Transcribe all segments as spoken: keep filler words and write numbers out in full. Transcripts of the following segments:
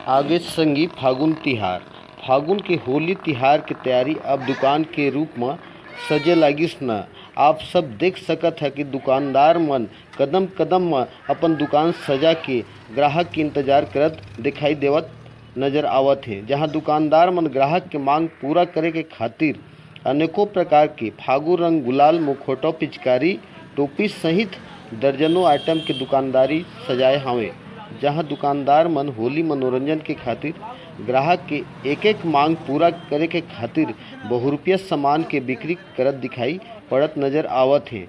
आगे संगी फागुन तिहार। फागुन के होली तिहार के तैयारी अब दुकान के रूप म सजे लागिस न। आप सब देख सकत ह कि दुकानदार मन कदम कदम म अपन दुकान सजा के ग्राहक के इंतजार करत दिखाई देवत नजर आवत हे, जहां दुकानदार मन ग्राहक के मांग पूरा करे के खातिर अनेकों प्रकार के फागु रंग, गुलाल, मुखौटा, पिचकारी, टोपी सहित दर्जनों आइटम के दुकानदारी सजाए हावय, जहां दुकानदार मन होली मनोरंजन के खातिर ग्राहक के एक एक मांग पूरा करे के खातिर बहुरुपिया सामान के बिक्री करत दिखाई पड़त नजर आवत हे,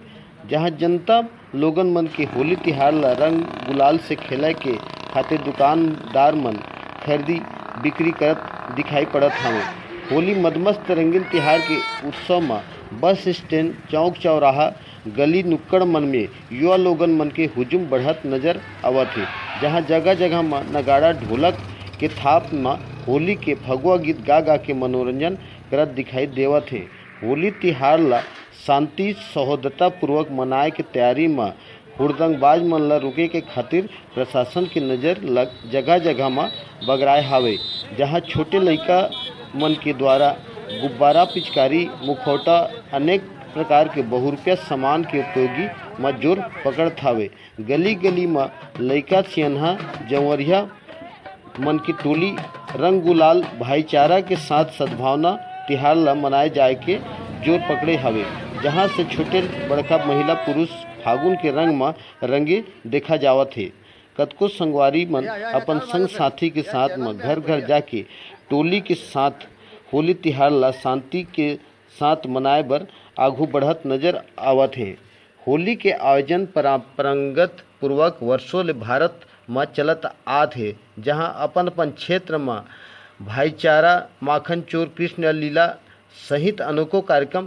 जहां जनता लोगन मन के होली तिहार ल रंग गुलाल से खेलय के खातिर दुकानदार मन खरीदी बिक्री करत दिखाई पड़त हवे। होली मदमस्त रंगीन तिहार के उत्सव म बस स्टैंड, चौक चौराहा, गली नुक्कड़ मन में युवा लोगन मन के हुजूम बढ़त नजर आवत हे, जहां जगह जगह म नगाड़ा ढोलक के थाप म होली के फगुआ गीत गा गा के मनोरंजन करत दिखाई देवत हे। होली तिहार ल शांति सहोदरता पूर्वक मनाए के तैयारी म हुड़दंगबाज मन ल रोके के खातिर प्रशासन के नजर ल जगह जगह म बगराए हावे, जहां छोटे लइका मन के द्वारा गुब्बारा, पिचकारी, मुखौटा, अनेक प्रकार के बहुरुपिया सामान के उपयोगी म जोर पकड़त हावे। गली गली म लइका सियनहा जंवरिया मन के टोली रंग गुलाल भाईचारा के साथ सद्भावना तिहार ल मनाए जाए के जोर पकड़े हवे, जहां से छोटे बड़का महिला पुरुष फागुन के रंग म रंगे देखा जावत हे। कतको संगवारी मन अपन संग साथी के साथ म घर घर जाके टोली के साथ होली तिहार ल शांति के साथ मनाए बर आघू बढ़त नजर आवत हे। होली के आयोजन परंपरागत पूर्वक वर्षों ले भारत म चलत आत हे, जहां अपन अपन क्षेत्र म भाईचारा, माखन चोर, कृष्ण लीला सहित अनेकों कार्यक्रम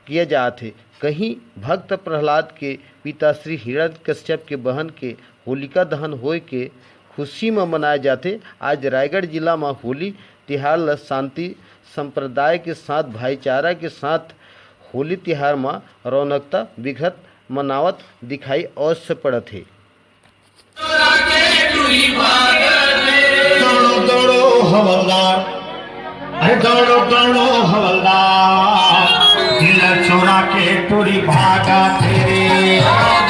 किए जात हे। कहीं भक्त प्रहलाद के पिता श्री हिरण्यकश्यप के बहन के होलिका दहन होए के खुशी म मनाए जाथे। आज रायगढ़ जिला म होली तिहार ल शांति, संप्रदाय के साथ, भाईचारा के साथ होली तिहार म रौनकता बिखरत मनावत दिखाई अवश्य पड़त हे। दौड़ो दौड़ो हवलदार, अरे दौड़ो दौड़ो हवलदार, जिला चोरा के टूरी भागा थे।